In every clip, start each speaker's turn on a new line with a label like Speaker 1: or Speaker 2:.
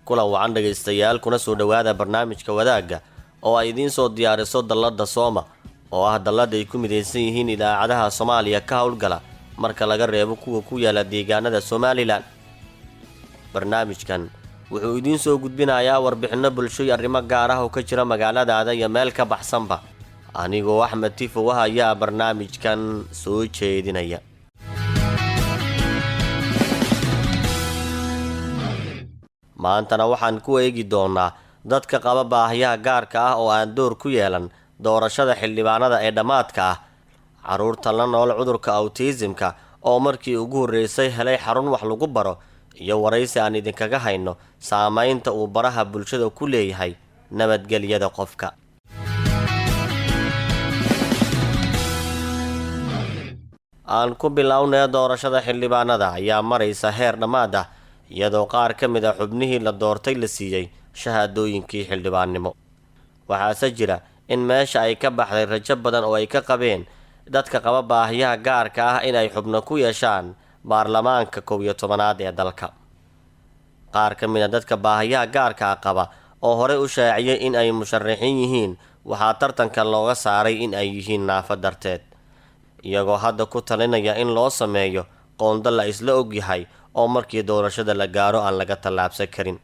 Speaker 1: Kulan wacan dhegaystayaal, kuna soo dhowaada barnaamijka wadaagga oo ay idiin soo diyaariso dalladda Sooma, oo ah dallad ay ku midaysan yihiin idaacadaha Soomaaliya ka howlgala marka laga reebo kuwa ku yaala deegaanada Somalilan. Barnaamijkan wuxuu idiin soo gudbinayaa warbixinno bulsho iyo arrimo gaar ah oo ka jira magaaladaada iyo meel ka baxsanba. Anigoo Axmed Tifow ah ayaa barnaamijkan soo jeedinaya. Maantana waxaan ku eegi doonaa dadka qaba baahiyaha gaarka ah oo aan door ku yeelan doorashada xildhibaanada ee dhammaadka ah, carruurta la nool cudurka awtiisimka oo markii ugu horreysay helay xarun wax lagu baro, iyo waraysi aan idinkaga hayno saameynta uu baraha bulshada ku leeyahay nabadgelyada qofka. Aan ku bilownee, doorashada xildhibaanada ayaa maraysa heer dhammaad ah, iyadoo qaar ka mid a xubnihii la doortay la siiyey shahaadooyinkii xildhibaannimo. Waxaase jira in meesha ay ka baxday rajo badan oo ay ka qabeen dadka qaba baahiyaha gaarka ah in ay xubno ku yeeshaan baarlamaanka 11aad ee dalka. Qaar ka mid a dadka baahiyaha gaarka ah qaba oo horey u shaaciyey in ay musharaxiin yihiin waxaa tartanka looga saaray in ay yihiin naafo darteed, iyagoo hadda ku talinaya in loo sameeyo qondo la isla ogyahay oo markii doorashada la gaaro aan laga tallaabsan karin,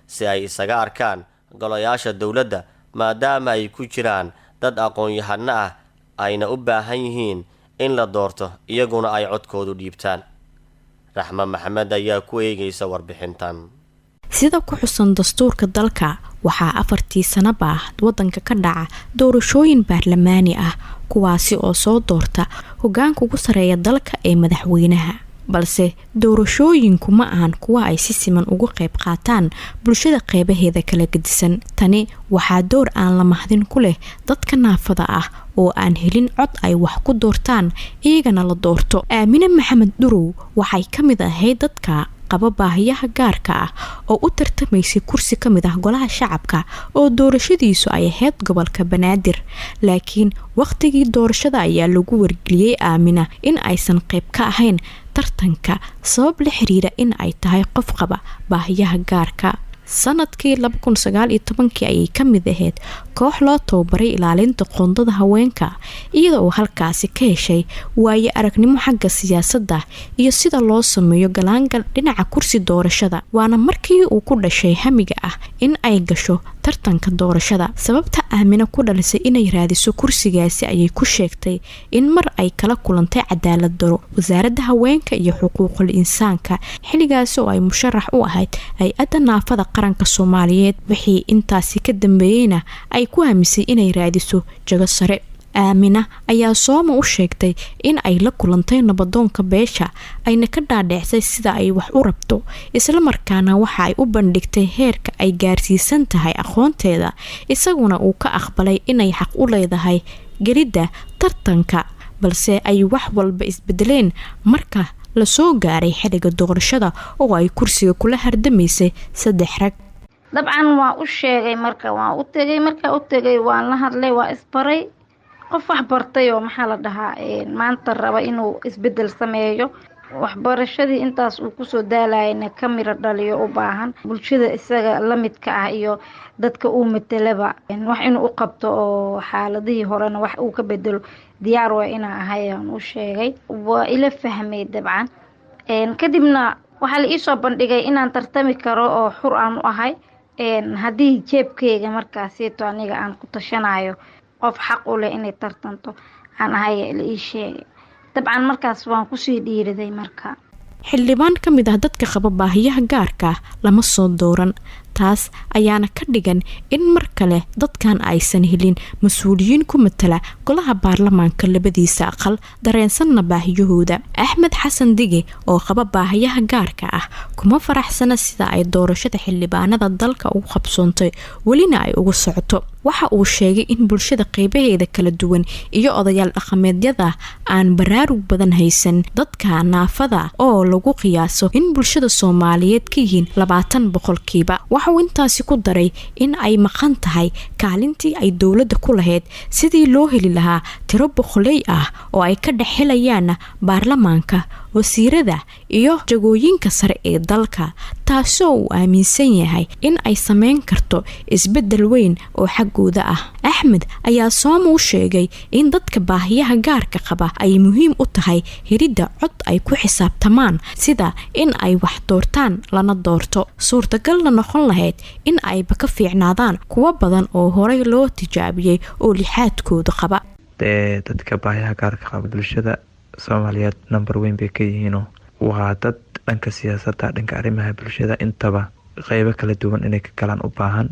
Speaker 1: si ay isaga arkaan golayaasha dowladda, maadaama ay ku jiraan dad aqoon-yahano ah ayna u baahan yihiin in la doorto, iyaguna ay codkoodu dhiibtaan. Raxme Maxamed ayaa ku eegaysa warbixintan.
Speaker 2: Sida ku xusan dastuurka dalka, waxaa afartii sanaba wadanka ka dhaca doorashooyin baarlamaani ah, kuwaasi oo soo doorta hogaanka ugu sareeya dalka ee madaxweynaha. Balse doorashooyinku ma ahan kuwa ay si siman uga qayb qaataan bulshada qeybaheeda kala gedisan. Tani waxaa door aan la mahdin ku leh dadka naafada ah oo aan helin cod ay wax ku doortaan, iyagana la doorto. Aamine Maxamed Dhurow waxay ka mid ahayd dadka qaba baahiyaha gaarka ah oo u tartamaysay kursi ka mid ah golaha shacabka oo doorashadiisu ay ahayd gobolka Banaadir. Laakiin wakhtigii doorashada ayaa lagu wargeliyey Aamina in aysan qayb ka ahayn tartanka, sabab la xiriira in ay tahay qof qaba baahiyaha gaarka. Sanadkii 2019kii ayay ka mid ahayd koox loo tababaray ilaalinta qoondada haweenka, iyada oo halkaasi ka heshay waaye aragnimo xagga siyaasadda iyo sida loo sameeyo galaangal dhinaca kursi doorashada. Waana markii uu ku dhashay hamiga ah in ay gasho tartanka doorashada. Sababta Aamina ku dhalisay inay raadiso kursigaasi ayay ku sheegtay in mar ay kala kulantay cadaalad daro wasaaradda haweenka iyo xuquuqul insaanka, xilligaasi oo ay musharax u ahayd hay-adda naafada qaranka Soomaaliyeed. Wixii intaasi ka dambeeyeyna ay ku hamisay inay raadiso jago sare. Aamina ayaa Sooma u sheegtay in ay la kulantay nabadoonka beesha, ayna ka dhaadheecsay sida ay wax u rabto, islamarkaana waxa ay u bandhigtay heerka ay gaarsiisan tahay aqoonteeda, isaguna uu ka aqbalay inay xaq u leedahay gelidda tartanka. Balse ay wax walba isbedeleen marka lasoo gaaray xilliga doorashada oo ay kursiga kula hardamaysay saddex rag.
Speaker 3: Dabcan waan u sheegay. Marka waan u tegay, markaa u tegay waan la hadlay, waa isbaray. Qof wax bartay oo, maxaa la dhahaa, maanta raba inuu isbedel sameeyo, waxbarashadii intaas uu kusoo daalayana ka miro dhaliyo u baahan, bulshada isaga la midka ah iyo dadka uu matelaba wax inuu u qabto oo xaaladihii horena wax uu ka bedelo diyaar waa inaa ahay, aan u sheegay. Waa ila fahmay dabcan. Kadibna waxaa la iisoo bandhigay inaan tartami karo oo xur aan u ahay, haddii jeebkeyga markaasito aniga aan ku tashanayo, qof xaq u leh inay tartanto aan ahay la ii sheegay. Dabcan markaas waan kusii dhiiriday marka.
Speaker 2: Xildhibaan ka mid ah dadka qaba baahiyaha gaarka lama soo dooran. Taas ayaana ka dhigan in mar kale dadkan aysan helin mas-uuliyiin ku matala golaha baarlamaanka labadiisa aqal, dareensanna baahiyahooda. Axmed Xasan Dige oo qaba baahiyaha gaarka ah kuma faraxsana sida ay doorashada xildhibaanada dalka ugu qabsoontay, welina ay ugu socoto. Waxa uu sheegay in bulshada qeybaheeda kala duwan iyo odayaal dhaqameedyada aan baraarug badan haysan dadka naafada oo lagu qiyaaso in bulshada Soomaaliyeed ka yihiin 20%. Waxauu intaasi ku daray in ay maqan tahay kaalintii ay dowladda ku lahayd sidii loo heli lahaa tiro boqoley ah oo ay ka dhex helayaan baarlamaanka Wasiirada iyo jagooyinka sare ee dalka, taasoo uu aaminsan yahay in ay sameyn karto isbeddel weyn oo xaggooda ah. Axmed ayaa Sooma u sheegay in dadka baahiyaha gaarka qaba ay muhiim u tahay helidda cod ay ku xisaabtamaan, sida in ay wax doortaan lana doorto, suurtagalna noqon lahayd in ayba ka fiicnaadaan kuwo badan oo horey loo tijaabiyey oo lixaadkooda qaba.
Speaker 4: Dee, dadka baahiyaha gaarka qaba bulshada Soomaaliyeed number weyn bay ka yihiinoo waa dad dhanka siyaasadda, dhanka arrimaha bulshada, intaba qeybo kala duwan inay ka galaan u baahan.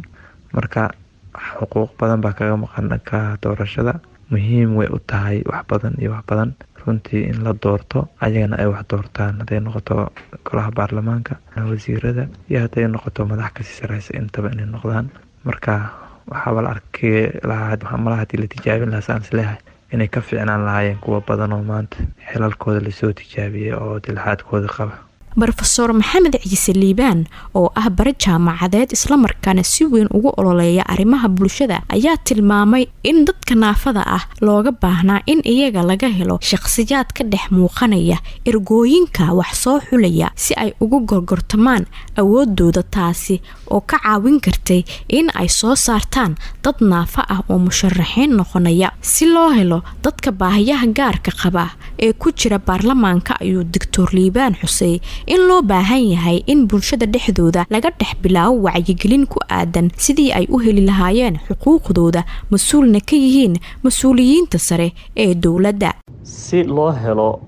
Speaker 4: Marka xuquuq badan baa kaga maqan dhanka doorashada. Muhiim way u tahay wax badan iyo wax badan runtii in la doorto, ayagana ay wax doortaan, hadday noqoto golaha baarlamaanka, wasiirada iyo hadday noqoto madax kasii sareysa, intaba inay noqdaan. Marka waxaaba la arki lahaa malaha hadii la tijaabin lahaa, saan isleeyahay, inay ka fiicnaan lahaayeen kuwa badan oo maanta xilalkooda lasoo tijaabiyey oo dilxaadkooda qaba.
Speaker 2: Brofesoor Maxamed Ciise Liibaan oo ah bare jaamacadeed, islamarkaana si weyn ugu ololeeya arrimaha bulshada, ayaa tilmaamay in dadka naafada ah looga baahnaa in iyaga laga helo shaqsiyaad ka dhex muuqanaya ergooyinka wax soo xulaya, si ay ugu gorgortamaan awoodooda, taasi oo ka caawin kartay in ay soo saartaan dad naafa ah oo musharaxiin noqonaya. Si loo helo dadka baahiyaha gaarka qaba ee ku jira baarlamaanka, ayuu Doctor Liibaan xusay in loo baahan yahay in bulshada dhexdooda laga dhex bilaabo wacyigelin ku aadan sidii ay u heli lahaayeen xuquuqdooda, mas-uulna ka yihiin mas-uuliyiinta sare ee dowladda.
Speaker 5: Si loo helo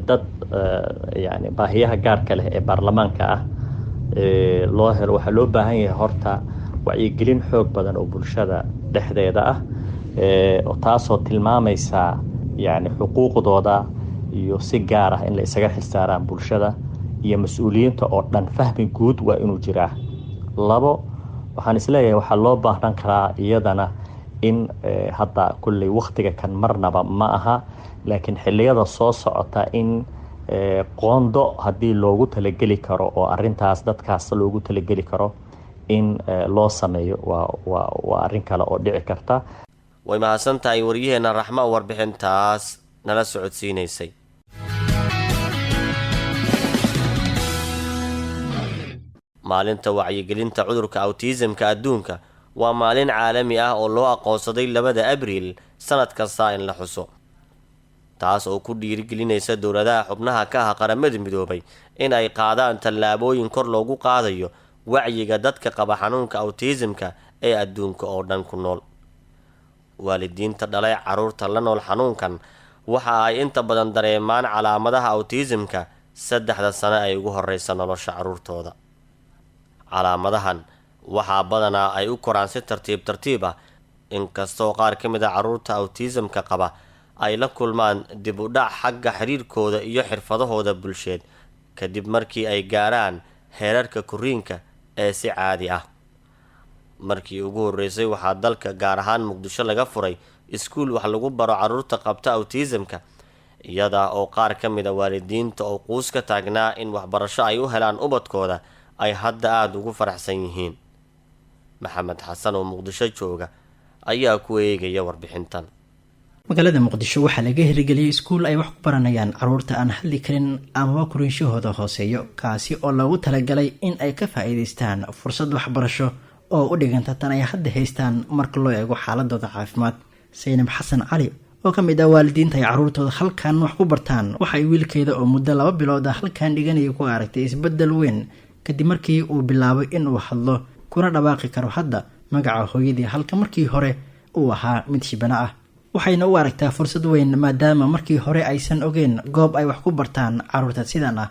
Speaker 5: dad yani baahiyaha gaarka leh ee baarlamaanka ah loo helo, waxaa loo baahan yahay horta wacyigelin xoog badan oo bulshada dhexdeeda ah, taasoo tilmaamaysa yani xuquuqdooda iyo si gaar ah in la isaga xilsaaraan bulshada iyo mas-uuliyiinta oo dhan. Fahmi guud waa inuu jiraa. Labo, waxaan isleeyahay waxaa loo baahnaan karaa iyadana in hadda kulley waktiga kan marnaba ma aha, laakiin xilliyada soo socota in qoondo haddii loogu talageli karo oo arintaas dadkaas loogu talageli karo in loo sameeyo, waa arrin kale oo dhici karta.
Speaker 1: Way mahadsan tahay waryaheena Raxma oo warbixintaas nala socodsiinaysay. Maalinta wacyigelinta cudurka autism-ka adduunka waa maalin caalami ah oo loo aqoonsaday 2da Abriil sanad kasta in la xuso, taas oo ku dhiirigelinaysa dowladaha xubnaha ka ah Qaramada Midoobay in ay qaadaan tallaabooyin kor loogu qaadayo wacyiga dadka qaba xanuunka autism-ka ee adduunka oo dhan ku nool. Waalidiinta dhalay caruurta la nool xanuunkan waxa ay inta badan dareemaan calaamadaha autism-ka 3da sano ay ugu horeysa nolosha caruurtooda. Calaamadahan waxaa badanaa ay u koraan si tartiib tartiib ah, inkastoo qaar ka mid a caruurta autism-ka qaba ay la kulmaan dib u dhac xagga xiriirkooda iyo xirfadahooda bulsheed kadib markii ay gaaraan heerarka korriinka ee si caadi ah. Markii ugu horreysay waxaa dalka, gaar ahaan Muqdisho, laga furay iskuul wax lagu baro caruurta qabta autism-ka, iyada oo qaar ka mid a waalidiinta oo quus ka taagnaa in waxbarasho ay u helaan ubadkooda ay hadda aada ugu faraxsan yihiin. Maxamed Xasan oo Muqdisho jooga ayaa ku eegaya warbixintan.
Speaker 6: Magaalada Muqdisho waxaa laga hirgeliyey iskuul ay wax ku baranayaan caruurta aan hadli karin amaba koriinshahooda hooseeyo, kaasi oo loogu talagalay in ay ka faa-iideystaan fursad waxbarasho oo u dhiganta tan ay hadda haystaan marka loo eego xaaladooda caafimaad. Saynab Xasan Cali oo ka mid ah waalidiinta ay caruurtooda halkan wax ku bartaan, waxay wiilkeeda oo muddo 2 bilood ah halkan dhiganaya ku aragtay isbeddel weyn kadib markii uu bilaabay inuu hadlo kuna dhawaaqi karo hadda magaca hooyadii, halka markii hore uu ahaa mid shibano ah. Waxayna u aragtaa fursad weyn, maadaama markii hore aysan ogeyn goob ay wax ku bartaan caruurta sidan ah,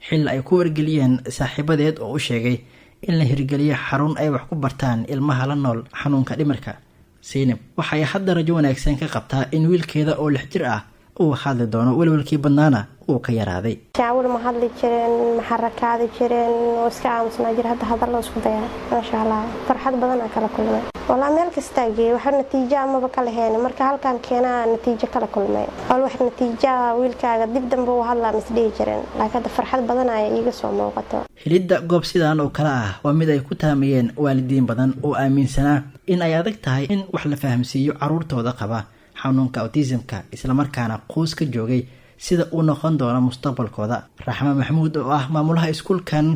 Speaker 6: xil ay ku wargeliyeen saaxiibadeed oo u sheegay in la hirgeliyo xarun ay wax ku bartaan ilmaha la nool xanuunka dhimirka. Saynab waxay hadda rajo wanaagsan ka qabtaa in wiilkeeda oo 6 jir ah uu hadli doono, welwelkii badnaana uu ka yaraaday.
Speaker 7: Shaawil ma hadli jireen, ma xarakaadi jireen, oo iska aamusnaa jira. Hadda hadallo isku dayaa, maasha Allah. Farxad badan aan kala kulmay. Walaa meel kastaa geeyey, waxa natiijo amaba kala heen. Marka halkaan keenaa natiijo kala kulmay. Wal wax natiija wiilkaaga dib dambe uu hadlaa misdhihi jireen, laakiin hadda farxad badan ayaa iiga soo muuqato.
Speaker 6: Helidda goob sidaan oo kale ah waa mid ay ku taamayeen waalidiin badan oo aaminsanaa in ay adag tahay in wax la fahamsiiyo caruurtooda qaba xanuunka autism-ka, islamarkaana quus ka joogay Sida uu noqon doono mustaqbalkooda. Raxma Maxamuud oo ah maamulaha iskuulkan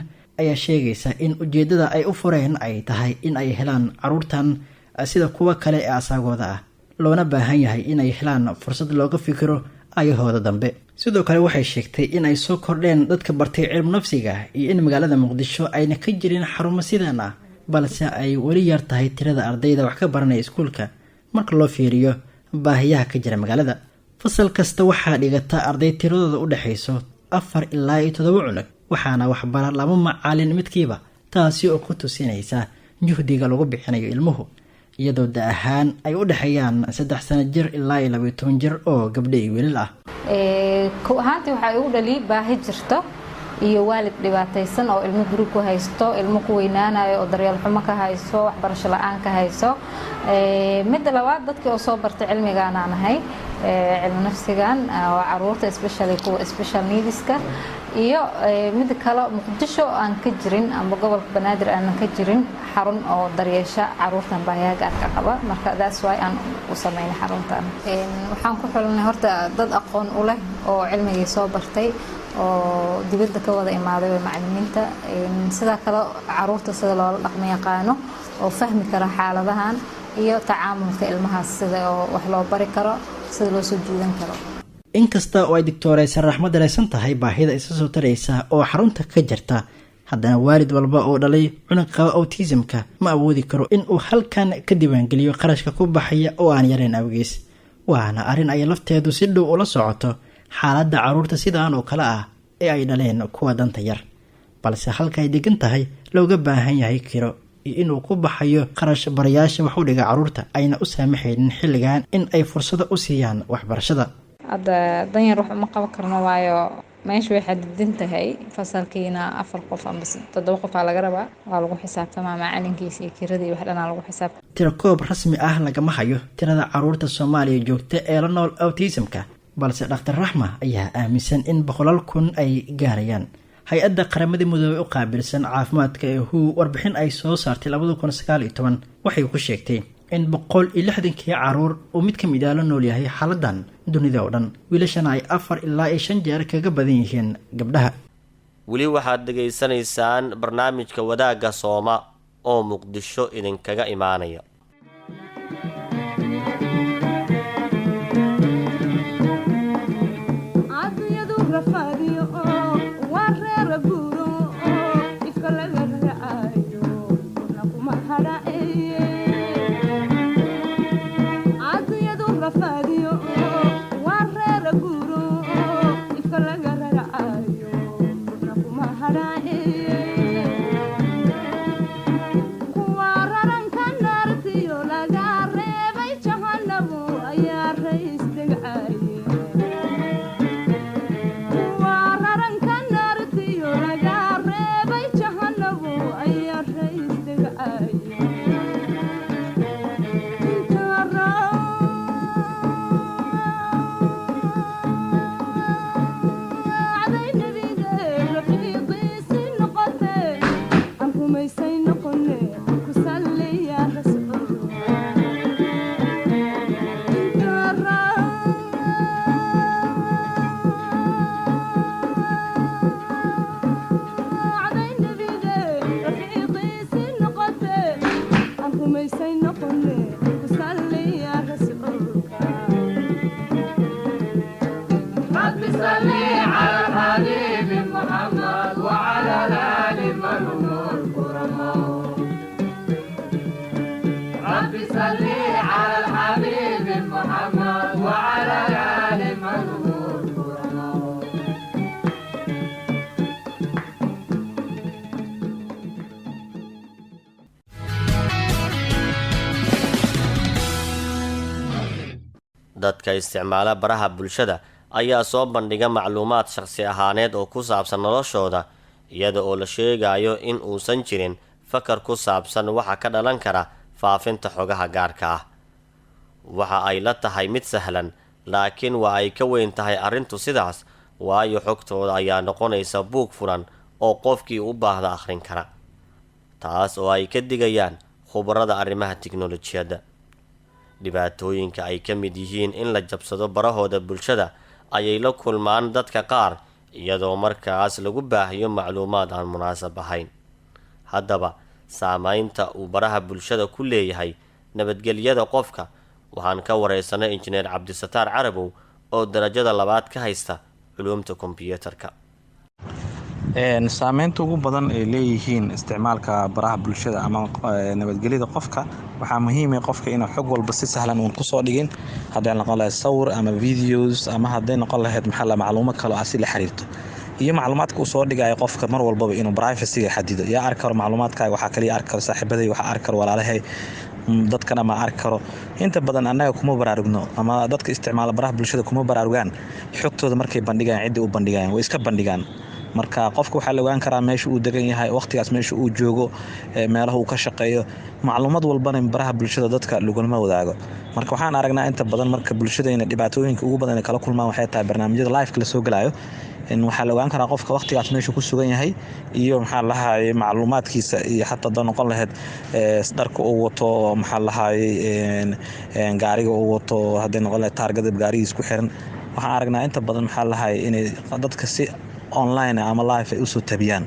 Speaker 6: ayaa sheegaysa in ujeedada ay u fureen ay tahay in ay helaan caruurtan sida kuwa kale ee asaagooda ah, loona baahan yahay inay helaan fursad looga fikiro ayahooda dambe. Sidoo kale waxay sheegtay in ay soo kordheen dadka bartay cilmu nafsiga iyo in magaalada Muqdisho ayna ka jirin xarumo sidan ah, balse ay weli yar tahay tirada ardayda wax ka baranaya iskuulka marka loo fiiriyo baahiyaha ka jira magaalada. Fasal kasta waxaa dhigata arday tiradooda u dhexayso 4 ilaa iyo 7 cunug, waxaana waxbara laba macalin midkiiba, taasi oo ku tusinaysa juhdiga lagu bixinayo ilmuhu, iyadoo da ahaan ay u dhexeeyaan 3 sano jir ilaa iyo 12 jir oo gabdho iyo wiilal ah.
Speaker 8: Kow ahaantii waxaa igu dhaliyay baahi jirto iyo waalid dhibaataysan oo ilmo guri ku haysto, ilmo ku weynaanayo oo daryeel xumo ka hayso, waxbarasho la-aan ka hayso. Midda labaad, dadkii oo soo bartay cilmigaan aan ahay, cilmi nafsigan oo caruurta, especially kuwa special needs-ka. Iyo mida kale, Muqdisho aan ka jirin amba gobolka Banaadir aanan ka jirin xarun oo daryeesha caruurtan baahiyaha gaarka qaba. Marka that's why aan u sameynay xaruntan. Waxaan ku xulinay horta dad aqoon u leh oo cilmigii soo bartay oo dibadda ka wada imaaday way macalimiinta. Sidaa kale caruurta sida loola dhaqmo yaqaano oo fahmi kara xaaladahan iyo tacaamulka ilmahaas, sida oo wax loo bari karo, sida loo soo jiidan karo.
Speaker 6: Inkasta oo ay digtooreysa Raxmo dareysan tahay baahida isa soo taraysa oo xarunta ka jirta, haddana waalid walba oo dhalay cunug qaba autism-ka ma awoodi karo in uu halkan ka diiwaangeliyo qarashka ku baxaya oo aan yareyn awgees. Waana arrin ay lafteedu si dhow ula socoto xaaladda caruurta sidaan oo kale ah ee ay dhaleen kuwa danta yar, balse halka ay degan tahay looga baahan yahay kiro iyo inuu ku baxayo qarash barayaasha wax u dhiga caruurta ayna u saamaxaynin xilligan in ay fursado u siiyaan waxbarashada.
Speaker 8: Hadda danyar wax uma qaban karno, waayo meesha way xadidin tahay. Fasalkiina afar qof amba toddoba qof aa laga rabaa, waa lagu xisaabtamaa macalinkiisa iyo kiradii, wax dhanaa lagu xisaabtama.
Speaker 6: Tirakoob rasmi ah lagama hayo tirada caruurta Soomaaliya joogta ee la nool autism-ka, balse Dhakhtar Raxma ayaa aaminsan in boqolaal kun ay gaarayaan. Hay-adda Qaramada Midoobey u qaabilsan caafimaadka ee WHO warbixin ay soo saartay 2019 waxay ku sheegtay in 160-kii caruur uu mid ka mid ah la nool yahay xaaladan dunida oo dhan, wiilashana ay 4 ilaa iyo 5 jeer kaga badan yihiin gabdhaha.
Speaker 1: Weli waxaad dhegaysanaysaan barnaamijka Wadaagga Sooma oo Muqdisho idinkaga imaanaya. Dadka isticmaala baraha bulshada ayaa soo bandhiga macluumaad shaqsi ahaaneed oo ku saabsan noloshooda, iyada oo la sheegayo in uusan jirin fakar ku saabsan waxa ka dhalan kara faafinta xogaha gaarka ah. Waxa ay la tahay mid sahlan, laakiin waa ay ka weyn tahay arrintu sidaas, waayo xogtooda ayaa noqonaysa buug furan oo qofkii u baahda akhrin kara, taas oo ay ka digayaan khubarada arrimaha tiknolojiyadda. Dhibaatooyinka ay ka mid yihiin in la jabsado barahooda bulshada ayay la kulmaan dadka qaar, iyadoo markaas lagu baahiyo macluumaad aan munaasab ahayn. Haddaba, saameynta uu baraha bulshada ku leeyahay nabadgelyada qofka waxaan ka wareysanay Injineer Cabdisataar Carabow oo darajada labaad ka haysta culuumta kombyuutarka.
Speaker 9: Saameynta ugu badan ay leeyihiin isticmaalka baraha bulshada ama nabadgelyada qofka, waxaa muhiima qofka inuu xog walba si sahlan uun kusoo dhigin, hadday noqon lahayd sawir ama videos ama hadday noqon lahayd, maxaa la, macluumo kale asi la xiriirto, iyo macluumaadka uu soo dhigayo qofka mar walbaba inuu privacyga xadido. Yaa arki karo macluumaadkaaga? Waxaa kaliya arki karo saaxiibaday, waxaa arki karo walaalahay, dadkan ama arki karo. Inta badan annaga kuma baraarugno ama dadka isticmaala baraha bulshada kuma baraarugaan xogtooda markay bandhigayan, ciddii u bandhigayan way iska bandhigaan. Marka qofka waxaa la ogaan karaa meesha uu degan yahay, waqtigaas meesha uu joogo, meelaha uu ka shaqeeyo. Macluumad walbana baraha bulshada dadka lagulama wadaago. Marka waxaan aragnaa inta badan marka bulshadayna dhibaatooyinka ugu badan ay kala kulmaan waxay tahay barnaamijyada liveka lasoo gelayo. Waxaa la ogaan karaa qofka waqtigaas meeshu ku sugan yahay iyo, maxaa lahaayey, macluumaadkiisa, iyo xataa da noqon lahayd dharka uu wato, maxaa lahaayey, gaariga uu wato, hadday noqon lahayd taargada gaarigiis ku xiran. Waxaan aragnaa inta badan, maxaa lahaayey, inay dadka si online ama live ay usoo tabiyaan.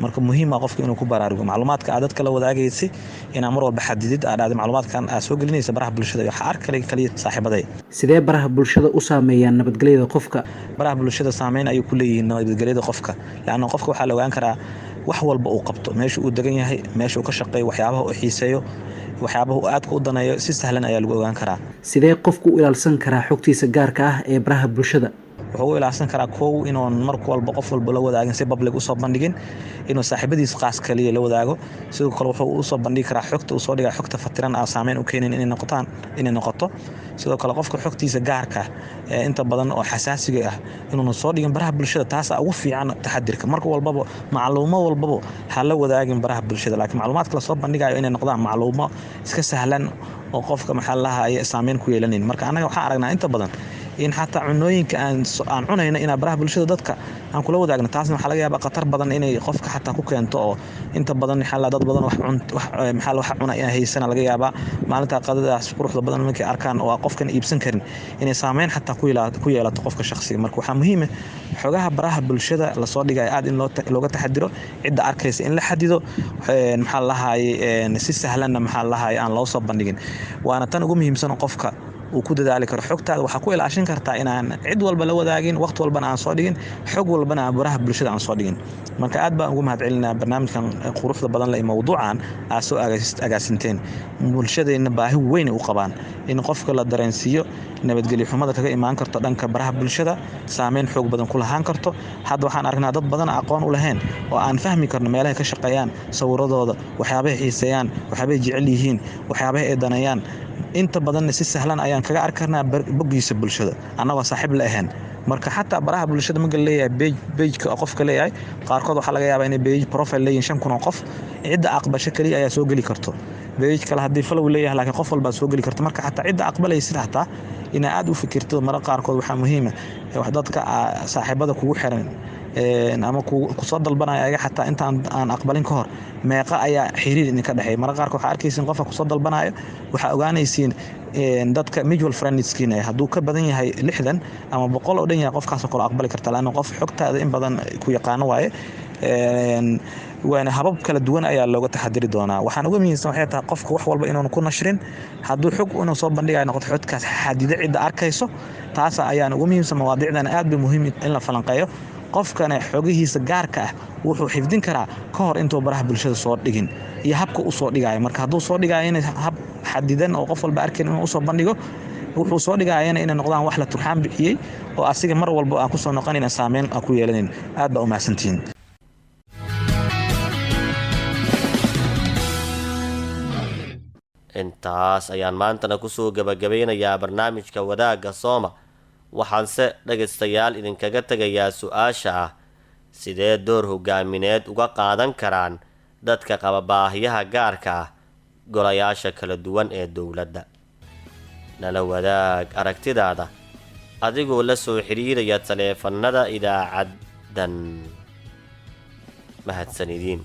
Speaker 9: Marka muhiima qofka inuu ku baraarugo macluumaadka aad dadka la wadaagaysay, inaa mar walba xadidid, aad dhahday macluumaadkan aad soo gelinaysa baraha bulshada waxaa arkale kaliya saaxiibaday.
Speaker 10: Sidee baraha bulshada u saameeyaan nabadgelyada qofka?
Speaker 9: Baraha bulshada saameyn ayay ku leeyihiin nabadgelyada qofka, leanna qofka waxaa la ogaan karaa wax walba uu qabto, meesha uu degan yahay, meesha uu ka shaqeeyo, waxyaabaha uu xiiseeyo, waxyaabaha uu aadka u daneeyo, si sahlan ayaa lagu ogaan karaa.
Speaker 10: Sidee qofku u ilaalsan karaa xogtiisa gaarka ah ee baraha bulshada?
Speaker 9: Wuxuu u ilaalsan karaa, kow, inuun mar walba qof walba la wadaagin, si public usoo bandhigin, inuu saaxiibadiis qaas kaliya la wadaago. Sidoo kale wuxuu usoo bandhigi karaa xogta uu soo dhigaa xogta fatiran aan saameyn u keenin inay noqoto. Sidoo kale qofka xogtiisa gaarka ee inta badan oo xasaasiga ah inuuna soo dhigin baraha bulshada, taasaa ugu fiican taxadirka. Marka walbaba macluumo walbaba ha la wadaagin baraha bulshada, laakiin macluumaadka lasoo bandhigayo inay noqdaan macluumo iska sahlan oo qofka, maxaa lahaye, saameyn ku yeelanayn. Marka annaga waxaan aragnaa inta badan in xataa cunooyinka aan cunayno inaa baraha bulshada dadka aan kula wadaagno. Taasna waxaa laga yaabaa khatar badan inay qofka xataa ku keento, oo inta badan, maxaa, dad badan wax maxaa wax cuna inay haysana laga yaabaa maalinta qadadaas quruxda badan markay arkaan oo qofkan iibsan karin, inay saameyn xataa ku yeelato qofka shakhsiga. Marka waxaa muhiim ah xogaha baraha bulshada lasoo dhigayo aad in looga taxadiro, cidda arkaysa in la xadido, maxaa lahaye, si sahlanna, maxaa lahaye, aan loo soo bandhigin. Waana tan ugu muhiimsan qofka uu ku dadaali karo. Xogtaada waxaa ku ilaashin kartaa inaan cid walba la wadaagin, waqti walbana aan soo dhigin, xog walbana aan baraha bulshada aan soo dhigin. Marka aad baan ugu mahadcelinaa barnaamijkan quruxda badan leh, mawduucan aad soo agaasinteen. Bulshadeenna baahi weyn u qabaan in qofka la dareensiiyo nabadgelyo xumada kaga imaan karto dhanka baraha bulshada, saameyn xoog badan ku lahaan karto. Hadda waxaan aragnaa dad badan aqoon u lahayn oo aan fahmi karno meelahay ka shaqeeyaan, sawiradooda, waxyaabahay xiiseeyaan, waxyaabahay jecel yihiin, waxyaabahay ay daneeyaan. Inta badanna si sahlan ayaan kaga arki karnaa boggiisa bulshada annagoo saaxiib la ahayn. Marka xataa baraha bulshada marka leeyahay pageka qofka leeyahay, qaarkood waxaa laga yaabaa inay page profile leeyihin 5000 oo qof, cidda aqbasho keliya ayaa soo geli karto. Page kale haddii follow leeyahay, laakiin qof walbaa soo geli karto. Marka xataa cidda aqbalaysid xataa inaa aad u fikirto marar qaarkood waxaa muhiima dadka saaxiibada kugu xiran ama kusoo dalbanaya ayaga xataa intaan aan aqbalin ka hor meeqa ayaa xiriir idinka dhexeeya. Marar qaarkood waxaa arkaysiin qofka kusoo dalbanayo, waxaa ogaanaysiin dadka mutual friendskiina hadduu ka badan yahay 60 ama 100 oo dhan yahay, qofkaasoo kale aqbali karta, laanna qof xogtaada in badan ku yaqaano waaye. Waana habab kala duwan ayaa looga taxadiri doonaa. Waxaan uga muhiimsan waxay tahay qofka wax walba inuunu ku nashrin. Hadduu xog inuu soo bandhigayo noqoto, xogkaas xadido cidda arkayso. Taasa ayaan ugu muhiimsan. Mawaadiicdan aad bay muhiim in la falanqeeyo. Qofkana xogihiisa gaarka ah wuxuu xifdin karaa ka hor intuu baraha bulshada soo dhigin iyo habka usoo dhigayo. Marka hadduu soo dhigayo, in hab xadidan oo qof walba arkayn inuu usoo bandhigo, wuxuu soo dhigayana inay noqdaan wax la turxaan bixiyey oo asiga mar walba aan kusoo noqonayn, saameyn aan ku yeelanayn. Aad baa u mahadsantihiin.
Speaker 1: Intaas ayaan maantana kusoo gabagabeynayaa barnaamijka Wadaagga Sooma. Waxaanse dhegaystayaal idinkaga tegayaa su-aasha ah: sidee door hogaamineed uga qaadan karaan dadka qaba baahiyaha gaarka ah golayaasha kala duwan ee dowladda? Nala wadaag aragtidaada adigoo la soo xiriiraya taleefanada idaacaddan. Mahadsanidin.